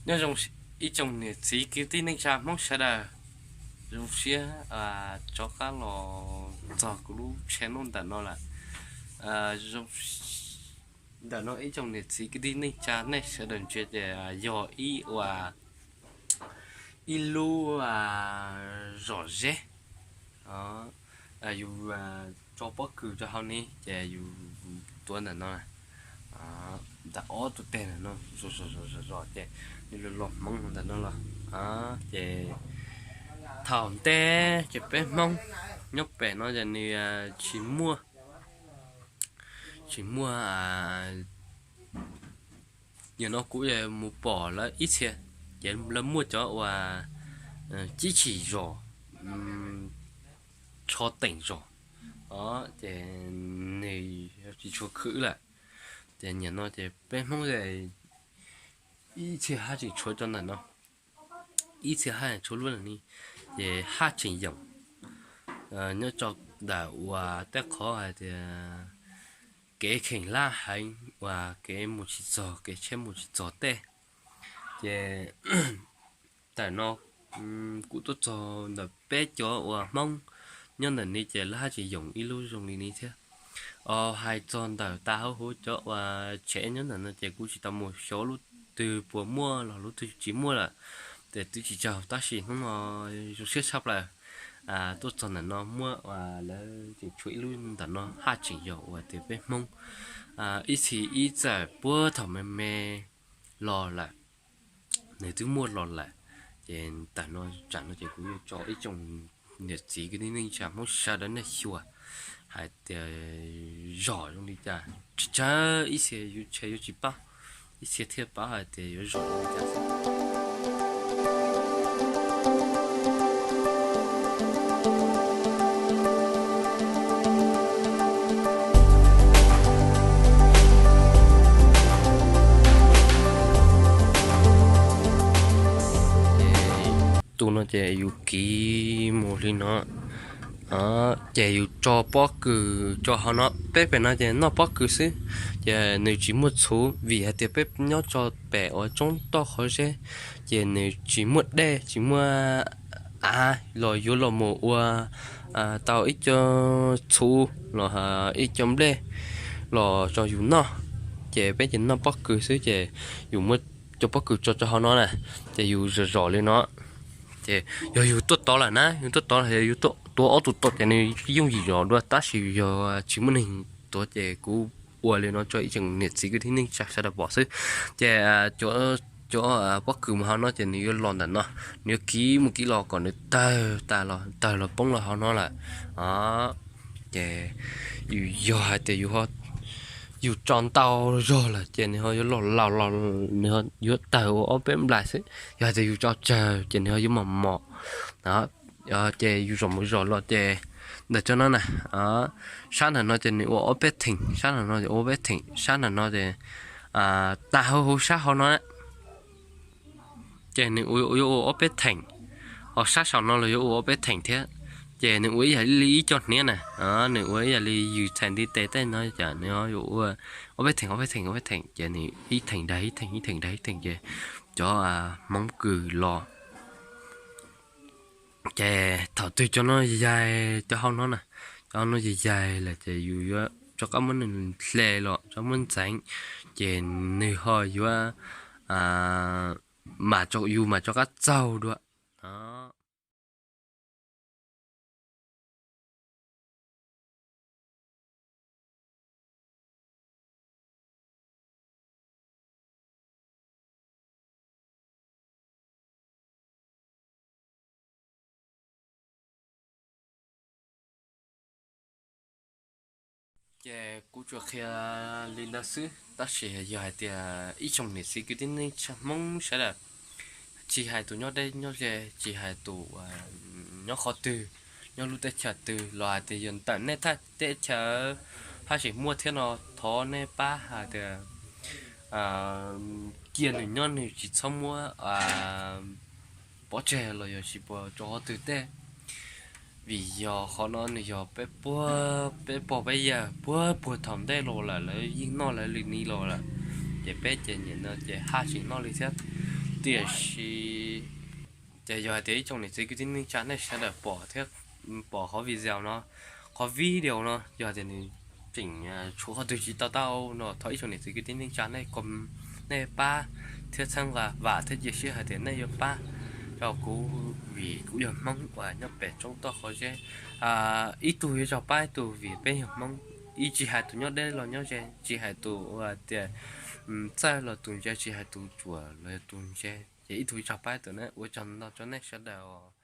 Nyob zoo ib tsoom niam txiv kwv tij neej tsa Hmoob sawv daws, zoo siab rov qab los txog kuv lub channel ntawm no lawm. Ntawm no ib tsoom niam txiv kwv tij neej tsa nej sawv daws ntsia ces yog ib ua ib lub zos zeb. Yus tso pob kws rau hauv ni ces yus tuav ntawm no, ntawm ob tug teg ntawm no zos zos zos zos ces nws los los hmoov ntawm no los. Ces thaum ntej ces peb Hmoob nyob pem no ces nws tsis muaj, tsis muaj, nim no kuv mus pom lawv ib txhia, ces lawv muaj cov uas cib tshim zos, tsho teem zos, ces nws tsis tshua khwv lawm. Ces nim no ces peb Hmoob ib txhia haj tseem tshuav rau ntawm no, ib txhia haj tseem tshuav lub ntawm ni, ces haj tseem yoom nyob rau ntawm uas tej qhov hais tias kev kheem laj heev uas kev mus tsis txog, kev tsheb mus tsis txog tej. Ces ntawm no kuv tuaj txog ntawm peb cov uas Hmoob nyob ntawm ni ces lawv haj tseem yoom ib lub zoo li ni thiab. Hais txog ntawm tas hauv huv cov uas tshev nyob ntawm no ces kuv tsis tau mus xyuas lub twg puas muaj los lub twg tsis muaj lawm, ces twb tsis tsaug, tab sis hnub no zoo siab tshaj plaws tuaj txog ntawm no muaj uas lawv tseem tshuav ib lub ntawm no haj tseem yog uas tias peb Hmoob ib txhis ib txawm puag thaum me me los lawm, nws twb muaj los lawm. Ces tam no tsam no ces kuv yuav tso ib tsoom niam txiv kwv tij neej tsa Hmoob sawv daws nej xyuas hais tias zos zoo li cas, tsawg ib txhia yuav tshe yuav tsis paub, ib txhia thiaj paub hais tias yuav zos zoo li cas xwb. Tus no ces yus kiv mus li no, ces yus tso pob kws tso hauv no, peb pem no ces noj pob kws xwb, ces nws tsis muaj txhuv vim hais tias peb nyob tso pem uas tsoob toj qhov zeb, ces nws tsis muaj dej tsis muaj av los yuav los mus ua tau ib co txhuv los ib co nplej los rau yus noj. Ces peb ces noj pob kws xwb ces yus muab cov pob kws tso rau hauv no na, ces yus zom zom li no. Ces yog yus tuaj tod lawm na, yus tuaj tod los yus tuav ob tug tom ces nws yooj yim zom dua, tab sis yog tsis muaj neeg tuav ces kuv ua li no tso ib tsoom niam txiv kwv tij neej tsa sawv daws pom xwb. Ces cov pob kws mus hauv no ces nws yuav los ntawm no, nws yuav kiv mus kiv los kom nws tawg tas los tawg los poob los hauv no lawm. Ces yus yog hais tias yus, yus tso ntau zog lawm ces nws ho yuav los laus los, nws ho yuav tawg ua ob peb nplais xwb. Yog hais tias yus tso tsawg ces nws ho yuav mos mos. Ces yus zom mus zom los ces ntawm tso no na, sab ntawm no ces nws ua ob peb theem, sab ntawm no ces ua ob peb theem, sab ntawm no ces tag hauv huv sab hauv no ces nws yuav ua ob peb theem, ho sab saum no los yuav ua ob peb theem thiab. Ces nws ua ib yam li ib co hniav na, nws ua ib yam li yus txhais ntiv tes tej no cas nws yuav ua ob peb theem ob peb theem ob peb theem ces nws ib theem dag ib theem ib theem dag ib theem ces cov hmoov kws los. Ces thaum twg cov no yaig, cov hauv no na, cov hauv no yaig yaig lawm ces yus yuav rov qab muab nws hle los rov muab ntxeev, ces nws ho yuav mam, yus mam rov qab txaug dua. Ces kuv tsuas qhia li ntawd xwb, tab sis yog hais tias ib tsoom niam txiv kwv tij neej tsa Hmoob sawv daws, tsis hais tus nyob deb nyob ze, tsis hais tus nyob qhov twg, nyob lub teb chaws twg los hais tias yog ntawm nej thaj teb chaws haj tseem muaj thiab no, thov nej pab hais tias cia nws nyob, nws tsis txhob muab pov tseg los yog tsis pub tso qhov twg tej, vim yog qhov no nws yog peb puag, peb pog peb yawg puag puag thaum ntej los lawm, lawv yeej noj lawv li ni los lawm, ces peb ces nim no ces haj tseem noj li thiab. Tiam sis ces yog hais tias ib tsoom niam txiv kwv tij neej tsa nej sawv daws pom thiab, pom qhov video no, qhov video no yog tias nws tseem tshuav qhov twg tsis tau tau no, thov ib tsoom niam txiv kwv tij neej tsa nej kom, nej pab thiab txhawb nqa, vam thiab cia siab hais tias nej yuav pab rau kuv, vim kuv yog Hmoob uas nyob pem roob toj qhov zeb. Ib tug yuav tau pab ib tug vim peb yog Hmoob, ib tsis hais tus nyob deb los nyob ze, tsis hais tus uas tias txawj los tus ntse, tsis hais tus ruam los yog tus ntse, ces ib tug yuav tau pab ib tug na. Ua tsaug ntau rau nej sawv daws.